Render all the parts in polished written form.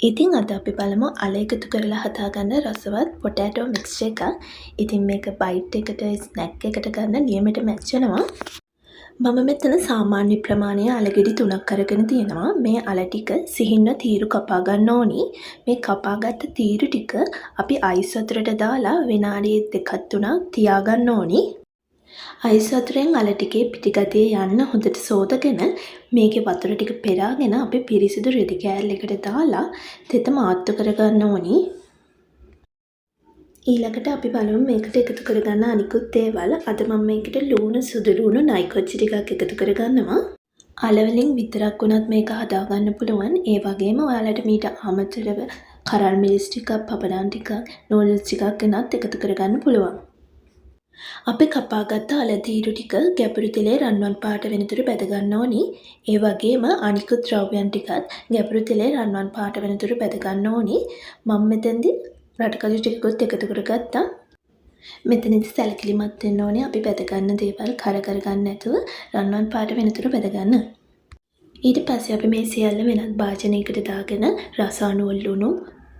ඉතින් අද අපි බලමු අල එකතු කරලා හදාගන්න රසවත් පොටෑටෝ මික්ස්චර් එකක්. ඉතින් මේක බයිට් එකට, ස්නැක් එකට ගන්න නියමෙට මැච් වෙනවා. මම මෙතන සාමාන්‍ය ප්‍රමාණයේ අල ගෙඩි 3ක් අරගෙන තියෙනවා. මේ අල ටික සිහින්ව තීරු කපා ගන්න ඕනි. මේ කපාගත්ත තීරු ටික අපි අයිස් වතුරට දාලා විනාඩි 2ක් 3ක් තියාගන්න ඕනි. අයිස් වතුරෙන් අල ටිකේ පිටි ගතිය යන්න හොඳට සෝදගෙන, මේකේ වතුර ටික පෙරාගෙන අපි පිරිසිදු රෙදි කෑල්ලකට දාලා තෙත මාත්තු කරගන්න ඕනි. ඊළඟට අපි බලමු මේකට එකතු කරගන්න අනිකුත් දේවල්. අද මම මේකට ලූණු, සුදු ලූණු, නයිකොච්චි ටිකක් එකතු කරගන්නවා. අල වලින් විතරක් වුණත් මේක හදාගන්න පුළුවන්. ඒ වගේම ඔයාලට මීට අමතරව කරල් මිරිස් ටිකක්, පපඩම් ටිකක්, නූඩල්ස් ටිකක් වෙනත් එකතු කරගන්න පුළුවන්. අපි කපාගත්ත අල තීරු ටික ගැඹුරු තෙලේ රන්වන් පාට වෙනතුරු බැද ගන්න ඕනි. ඒ වගේම අනිකුත් ද්‍රව්‍යයන් ටිකත් ගැඹුරු තෙලේ රන්වන් පාට වෙනතුරු බැද ගන්න ඕනි. මම මෙතෙන්දි රටකජු ටිකකුත් එකතු කරගත්තා. මෙතනදි සැලකිලිමත් වෙන්න ඕනේ අපි බැද ගන්න දේවල් කර කරගන්න නැතුව රන්වන් පාට වෙනතුරු බැද ගන්න. ඊට පස්සේ අපි මේ සියල්ල වෙනත් භාජනයකට දාගෙන රස අනුව ලුණු,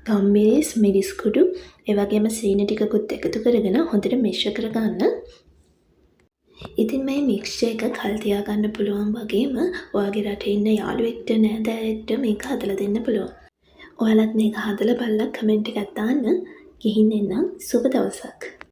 ගම්මිරිස්, මිරිස් කුඩු, ඒ වගේම සීනි ටිකකුත් එකතු කරගෙන හොඳට මිශ්‍ර කරගන්න. ඉතින් මේ මික්ස්චර් එක කල් තියාගන්න පුළුවන් වගේම ඔයාගේ රටේ ඉන්න යාළුවෙක්ට, නෑදෑයෙක්ට මේක හදලා දෙන්න පුළුවන්. ඔයාලත් මේක හදලා බලලා කමෙන්ට් එකක් දාන්න. ගිහින් එන්නම්. සුබ දවසක්.